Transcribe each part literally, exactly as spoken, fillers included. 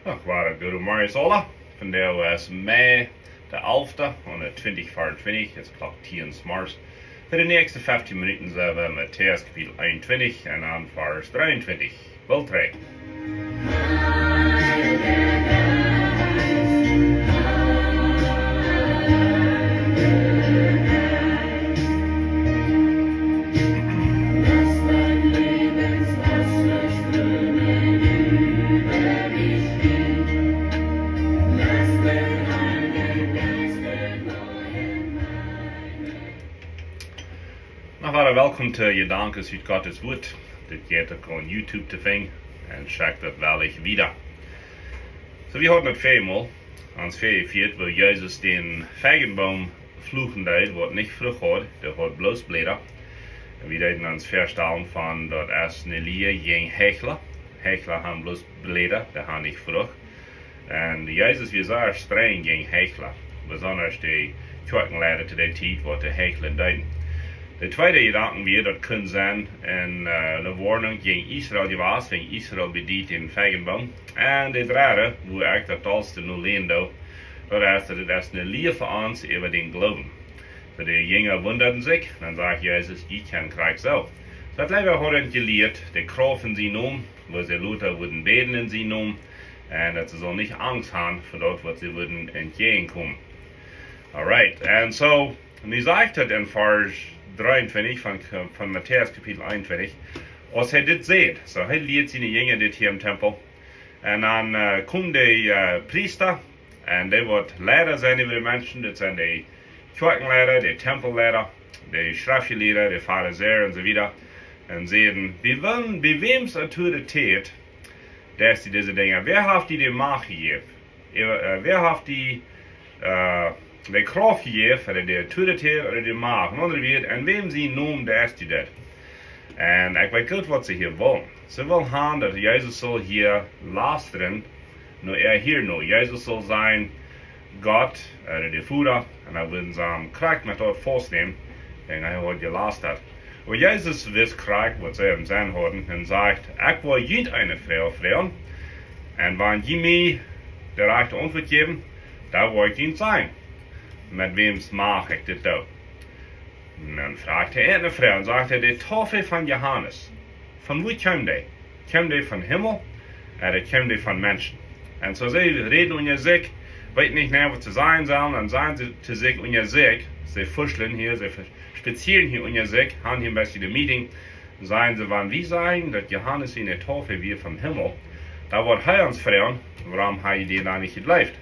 Ach, wada goodemorjes aula. Vondoag es Mei de alfte, un twintich veeruntwintich, es Klock tieen zemorjes. Fa de näakjste feftieen Minuten sent wie Matäus Kapitel eenuntwintich un dan Varsch dreeuntwintich. Woll dree. Na, wada welkom to Jedanken ut Gottes Wuat. Dit jeit uk opp YouTube to finjen un schekjt daut wellich wieda. Soo, wie hauden daut väle Mol aun väle Fieed, woo Jesus dän Fiejenboom fluchen deed, waut nich Frucht haud, dee haud bloos Bläda. Un wie deeden ons väastalen von daut es ne Lia jäajen Heichla. Heichla han bloos Bläda, dee han nich Frucht. Un Jesus wia sea strenj jäajen Heichla, besonda de Kjoakjenleida to dee Tiet, waut dee heichlen deeden. De tweede Jedanken wia, daut kunn sennen een, äh, ne Woarnunk jäajen Israel jewast, wäajen Israel bediet dän Fiejenboom. Un de dredde, woo ekj daut dollste no läsen doo, daut es, daut et es ne Lia fa ons äwa dän Gloowen. Soo de Jinja wundaden sikj, dan sajcht Jesus, jie kjennen krakjt soo. Daut Läwen haud an jelieet, de Krauft en sien Nomen, woo see lota wudden bäden en sien Nomen, un daut see sullen nich Angst han fa daut, waut see wudden entjäajenkomen. Alright, un soo, nu sajcht et en Varsch dreeuntwintich von, von Matäus Kapitel eenuntwintich, aus hee dit säd, soo hee lieet siene Jinja dit hia em Tempel, un dan, äh, kjeem de, äh, Priesta, un dee waut Leida sent äwa de Menschen, daut sent de Kjoakjenleida, de Tempelleida, de Schreftjelieede, de Farisäa un soo wieda, un säden, bie wäm, bie wäms Autoritäet deist du dise Dinja? Wäa haft die de Macht jejäft? Äh, wäa haft die, äh, de Krauft jejäft, ooda de Autoritäet, ooda de Macht? En aundre Wieed, en wäm sien Nomen deist du dit? Un ekj weet goot, waut see hia wullen. See wullen han, daut Jesus sull hia lastren, nu hia no. Jesus sull sajen, Gott, äh, de Voda, un dan wudden see am krakjt met daut faustnämen, un hee haud jelastat. Oba Jesus wist krakjt, waut see em Senn hauden, un sajcht, ekj woa junt eene Froag froagen, un wan jie mie de rajchte Auntwuat jäwen, dan woa ekj junt sajen, met wäms Macht ekj dit doo. Un dan froagt hee eene Froag un sajcht hee, de Taufe von Johanes, von wua kjeem dee? Kjeem dee vom Himmel, ooda kjeem dee von Menschen? Un soo see räden unja sikj, weeten nich mea, waut see sajen sellen, dan sajen see to sikj unja sikj, see fuschlen hia, see ve-, spazieren hia unja sikj, han hia een bät de Meeting, sajen see, wan wie sajen, daut Johanes siene Taufe wia vom Himmel, dan woat hee ons froagen, wuarom hee dee dan nich jejleeft.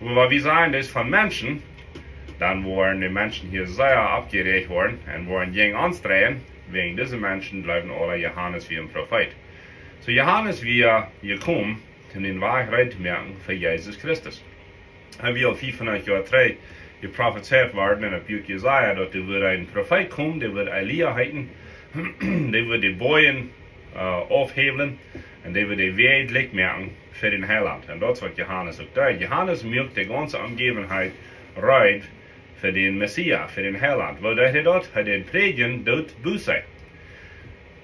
Oba wan wie sajen, daut es von Menschen, dan woaren de Menschen hia sea oppjeräacht woaren un woaren jäajen ons dreien, wäajen dise Menschen jleewen aula, Johanes wia een Profeet. Soo Johanes wia jekomen, om dän Wajch reed to moaken fa Jesus Christus. Hee wia aul fiefhundat Joa trigj jeprofezeit worden en daut Buak Jesaja, daut doa wudd een Profeet komen, dee wudd Elia heeten, dee wudd de Boajen, äh, aufhäwlen, un dee wudd de Wäaj jlikj moaken fa dän Heilaunt. Un daut es, waut Johanes uk deed. Johanes muak de gaunze Omjäwenheit reed fa dän Messias, fa dän Heilaunt. Woo deed hee daut? Hee deed prädjen, doot Buße.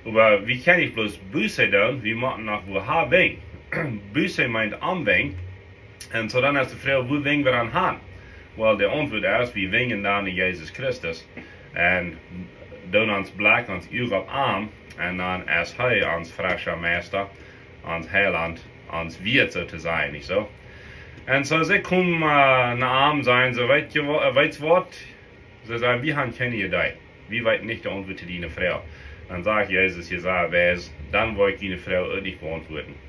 Oba wie kjennen nich bloos Buße doonen, wie motten noch wua han wenjen. Buße meent omwenjen. Un soo dan es de Froag, wua wenj wie dan han? Well, de Auntwuat es, wie wenjen dan no Jesus Christus. Un doonen ons Blekj, ons Uag opp am. Un dan es hee ons frescha Meista, ons Heilaunt, ons Wieet, soo to sajen, nich soo? Un soo see komen, äh, no am, sajen see, weetst du wa-, äh, weetst waut? See sajen, wie han kjeene Iedee. Wie weeten nich de Auntwuat to diene Froag. Dan sajcht Jesus, jie sent wies, dan woa ekj diene Froag uk nich beauntwuaden.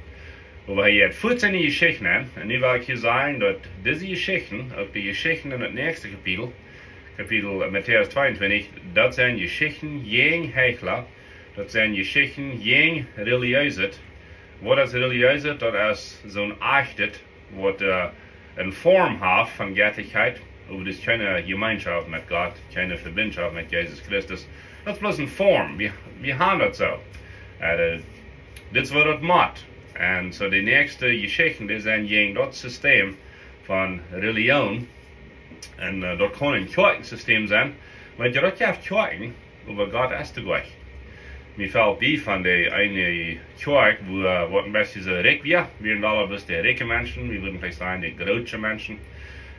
Oba hee jeit fuaz enne Jeschichten aun, un nu well ekj hia sajen, daut dise Jeschichten, uk de Jeschichten en daut näakjste Kapitel, Kapitel, äh, Matäus tweeuntwintich, daut sent Jeschichten jäajen Heichla, daut sent Jeschichten jäajen Relijeeset. Waut es Relijeeset? Daut es soon Achtet, waut, äh, eene Form haft von Jettlichkjeit, oba daut es kjeene Jemeenschoft met Gott, kjeene Vebindschoft met Jesus Christus. Daut es bloos eene Form. Wie, wie han daut soo. Äh, dit es waut daut mott. Un soo de näakjste Jeschichten, dee sent jäajen daut System von Relijoon. Un, äh, daut kaun een Kjoakjensystem sennen. Wiels jie daut, jie haben Kjoakjen, oba Gott es doa nich. Mie felt die von de eene Kjoakj, wua, waut een bät soo rikj wia. Wie wieren aule bloos de rikje Menschen, wie wudden veleicht sajen, de groote Menschen.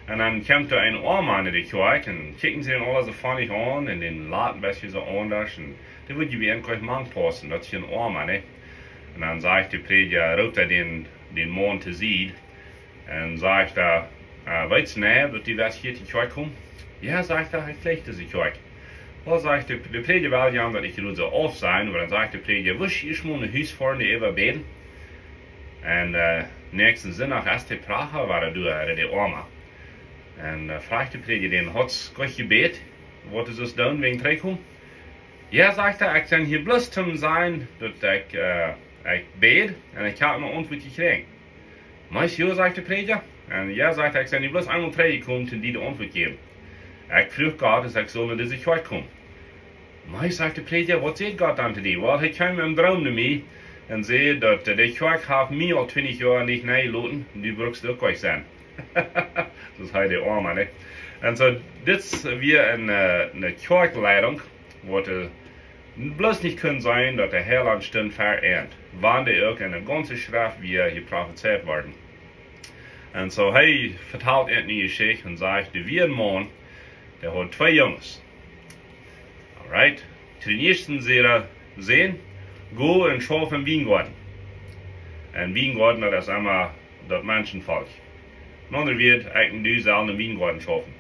Un dan kjemt doa een Oama no de Kjoakj un kjikjen see dän aule soo funny aun un dän lat een bät soo aundasch. Un dee wudd je bie een Kjoakj mank paussen, daut es een Oama, nä? Un dan sajcht de Prädja, roopt hee dän, dän Maun to Sied un sajcht hee, äh, weetst du, daut du west hia to Kjoakj komen? Jo, sajcht hee, ekj jleich dise Kjoakj. Well, sajcht de, de Prädja well je, daut ekj je nu soo auf sie, oba dan sajcht de Prädja, wurscht du ieescht mol no Hus foaren, die äwa bäden? Un, äh, näakjsten Sindach es de Pracha wada doa, äh, de Oama. Un, äh, frajcht de Prädja dän, hast du jebät, waut du sust doonen wäajen trigjkomen? Jo, sajcht hee, ekj sie hia bloos toom sajen, daut ekj, äh, ekj bäd un ekj hab eene Auntwuat jekjräajen. Meist jo, sajcht de Prädja. Un jo, sajcht hee, ekj sie hia bloos eemol trigjjekomen, toom die de Auntwuat jäwen. Ekj fruach Gott, aus ekj sull no dise Kjoakj komen. Meist, sajcht de Prädja, waut säd Gott dan to die? Well, hee kjeem em Droom no mie un säd daut, äh, de Kjoakj haft mie aul twintich Joa nich nenjeloten, du brukst uk jlikj sennen. Daut es hee, de Oama, nä? Un soo, dit wia eene, äh, eene Kjoakjleidunk, waut, äh, bloos nich kunn sennen, daut de Heilaunt stunt ver an, wan dee uk en de gaunze Schreft wia jeprofezeit worden. Un soo, hee vetalt eene Jeschicht un sajcht, doa wia een Maun, dee haud twee Junges. Alright. Dän ieeschten säd hee, Sän, go un schauff em Wiengoaden. Un Wiengoaden, daut es emma daut Menschenvolkj. En aundre Wieed, ekj un du sellen em Wiengoaden schaufen.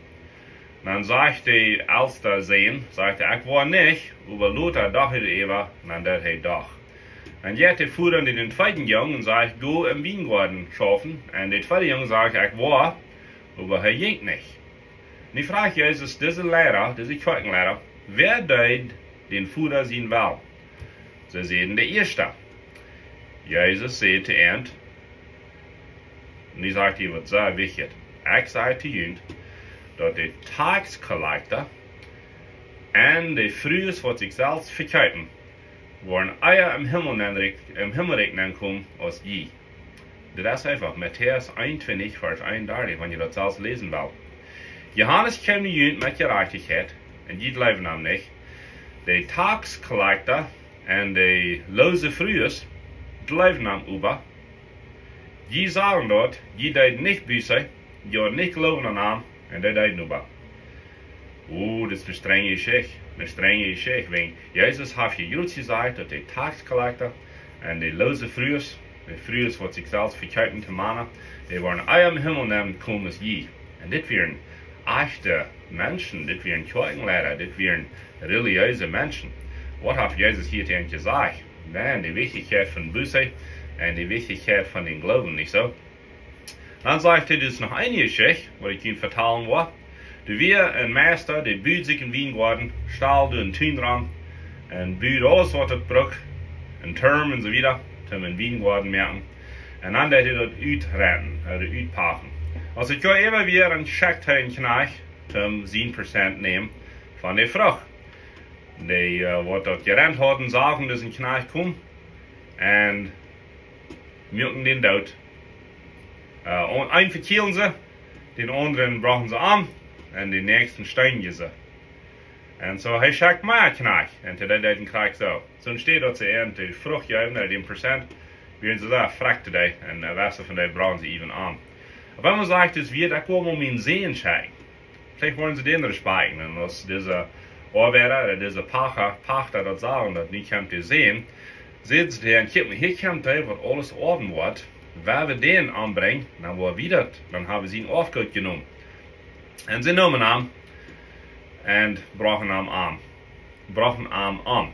Dan sajcht de elsta Sän, sajcht hee, ekj woa nich, oba lota docht hee doaräwa, un dan deed hee doch. Dan jeit de Voda no dän tweeden Jung un sajcht, go em Wiengoaden schaufen. Un de tweede Jung sajcht, ekj woa, oba hee jinkj nich. Nu frajcht Jesus dise Liera, dise Kjoakjenliera, wäa deed dän Voda sienen Wellen? See säden, de ieeschta. Jesus säd to an, un hee sajcht hia waut sea wichtjet: Ekj saj to junt, daut de Taxkollekta un de Frues, waut sikj selfst vekjeepen, woaren ea em Himmel nenn-, em Himmelrikj nenkomen aus jie. Dit es eefach Matäus eenuntwintich, Varsch eenundartich, wan jie daut selfst läsen wellen. Johanes kjeem no junt met Jerajchtichkjeit, un jie jleewden am nich. De Taxkollekta un de loose Frues jleewden am oba. Jie sagen daut, jie deeden nich Buße, jie hauden nich Gloowen aun am, un dee deeden oba. Oh, dit es eene strenje Jeschicht, eene strenje Jeschicht, wäajen Jesus haft hia jrods jesajcht, daut de Taxkollekta un de loose Frues, de Frues, waut sikj selfst vekjeepen to Mana, dee woaren ea em Himmel nenn komen aus jie. Un dit wieren ajchte Menschen, dit wieren Kjoakjenliera, dit wieren relijeese Menschen. Waut haft Jesus hia to an jesajcht? Nä, de Wichtichkjeit von Buße un de Wichtichkjeit von dän Gloowen, nich soo? Dan sajcht hee, dit es noch eene Jeschicht, waut ekj junt vetalen woa. Doa wia een Meista, dee bud sikj een Wiengoaden, stald een Tun rom, un bud aules waut et brukt, een Turm un soo wieda, toom een Wiengoaden moaken. Un dan deed hee daut utrenten, äh, utpachten. Aus et Joa äwa wia, dan schekjt hee een Kjnajcht, toom sien Prozent nämen von de Frucht. Dee, äh, waut daut jerent hauden, sagen, daut een Kjnajcht kjeem, un muaken dän doot. Äh, un eenen vekjielden see, dän aundren brochten see om, un dän näakjsten steenjen see. Un soo, hee schekjt mea Kjnajcht, un dee deeden krakjt soo. Soo enne Städ daut see an de Frucht jeewen, no dän Prozent, wieren see sea frakj to dee, un, äh, de Rest von dee brochten see iewen om. Opp eemol sajcht dis Wieet, ekj well mol mienen Sän schekjen. Veleicht wudden see dän respakjten. Un aus dise Oabeida, ooda dise Pacha, Pachta daut sagen, daut nu kjemt de Sän, säden see to an: Kjikj mol, hia kjemt dee, waut aules oawen woat. Wan wie dän ombrinjen, dan woa wie daut, dan hab wie sien Oafgoot jenomen. Un see neemen am un brochten am om. Brochten am om.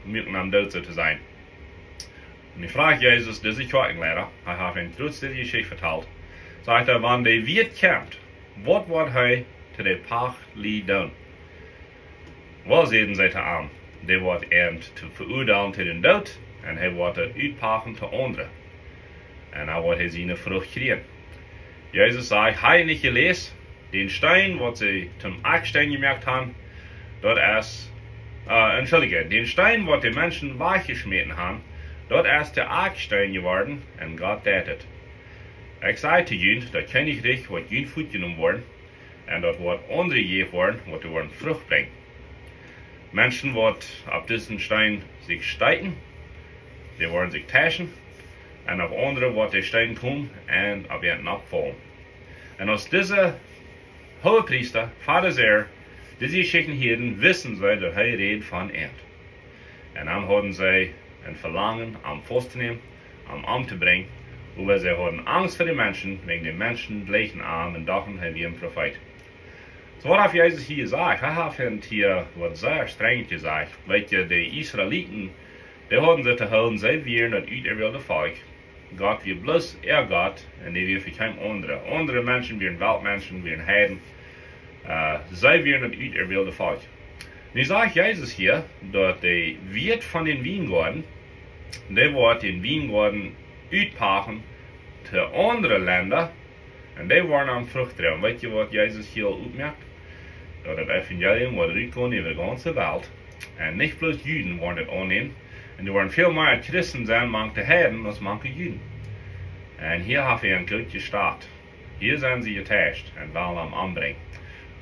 Muaken am doot, soo to sajen. Un nu frajcht Jesus dise Kjoakjenliera, hee haft an jrods dise Jeschicht vetalt, sajcht hee: Wan de Wieet kjemt, waut woat hee to de Pachtlied doonen? Well, säden see to am, dee woat an to veuadeelen to dän Doot, un hee woat daut utpachten to aundre. Un dan woat hee siene Frucht kjrieen. Jesus sajcht: Hab jie nich jeläst, dän Steen, waut see toom Akjsteen jemoakt haben, daut es, äh, entschuldicht, dän Steen, waut de Menschen wajchjeschmäten haben, daut es de Akjsteen jeworden, un Gott deit et. Ekj saj to junt, daut Kjennichrikj woat junt fuatjenomen woaren, un daut woat aundre jejäft woaren, waut doa woaren Frucht brinjen. Menschen woat opp disen Steen sikj steeten, dee woaren sikj teischen, un opp aundre woat de Steen komen un opp an oppfaulen. Un aus dise Hoogepriesta, Farisäa, dise Jeschichten hieeden, wisten see daut hee räd von an. Un dan hauden see een Velangen, am faust to nämen, am omtobrinjen, oba see hauden Angst fa de Menschen, wäajen de Menschen jleichen am un dochten hee wia een Profeet. Soo waut haft Jesus hia jesajcht? Hee haft an hia waut sea strenj jesajcht. Weet jie, de Israeliten, dee hauden see to hoolen, see wieren daut uterwälde Volkj. Gott wia bloos äa Gott un dee wia fa kjeen aundre. Aundre Menschen wieren Weltmenschen, wieren Heiden. See wieren daut uterwälde Volkj. Nu sajcht Jesus hia daut de Wieet von dän Wiengoaden, dee woat dän Wiengoaden utpachten to aundre Lenda, un dee woaren am Frucht droagen. Weet jie waut Jesus hia aul oppmoakt? Daut daut Evangelium woat rutkomen äwa de gaunze Welt. Un nich bloos Juden woaren daut aunnämen. Un doa woaren väl mea Christen sennen mank de Heiden aus mank de Juden. Un hia haft hee een goot Start. Hia sent see jeteischt un wellen am ombrinjen.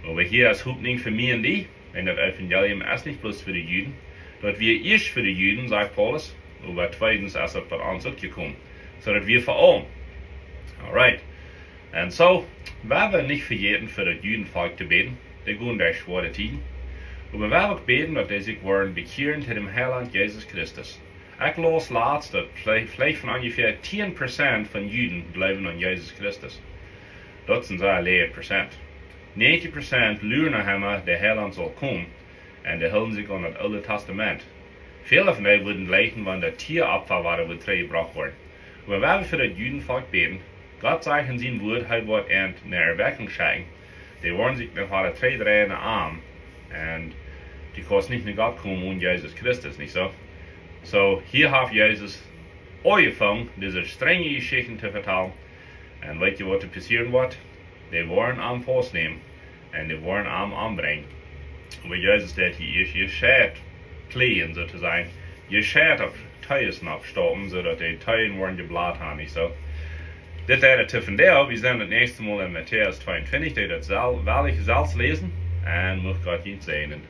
Oba hia es Hopninj fa mie un die, un daut Evangelium es nich bloos fa de Juden. Daut wia ieescht fa de Juden, sajcht Paulus, oba tweedens es daut bie ons uk jekomen. Soo daut wia fa aulem. Alright. Un soo, wie woaren nich vejäten fa daut Judenvolkj to bäden, dee gonen derch schwoare Tieden. Oba wie woaren uk bäden daut dee sikj woaren bekjieren to däm Heilaunt Jesus Christus. Ekj laus latst daut veleicht von onjefäa tieen Prozent von Juden jleewen aun Jesus Christus. Daut es een sea läajet Prozent. Näajentich Prozent luaren noch emma, de Heilaunt saul komen, un dee hoolen sikj aun daut Oole Tastament. Väle von dee wudden jleichen, wan daut Tieropfa wada wudd trigjjebrocht woaren. Oba wie woaren fa daut Judenvolkj bäden. Gott sajcht en sien Wuat, hee woat an ne Erwakjunk schekjen. Dee woaren sikj noch wada trigjdreien no am. Un dee kaust nich no Gott komen one Jesus Christus, nich soo? Soo, hia haft Jesus aunjefongen, dise strenje Jeschichten to vetalen. Un weet jie waut doa passieren woat? Dee woaren am faustnämen un dee woaren am ombrinjen. Oba Jesus deit hia ieescht, hia scheidt kjlien, soo to sajen. Hia scheidt opp Teejen oppstaupen, soo daut de Teejen woaren jeblat haben, nich soo? Dit wia daut fa vondoag. Wie seenen daut näakjste Mol en Matäus tweeuntwintich, dee daut sel-, well ekj selfst läsen. Un mucht Gott junt säajnen.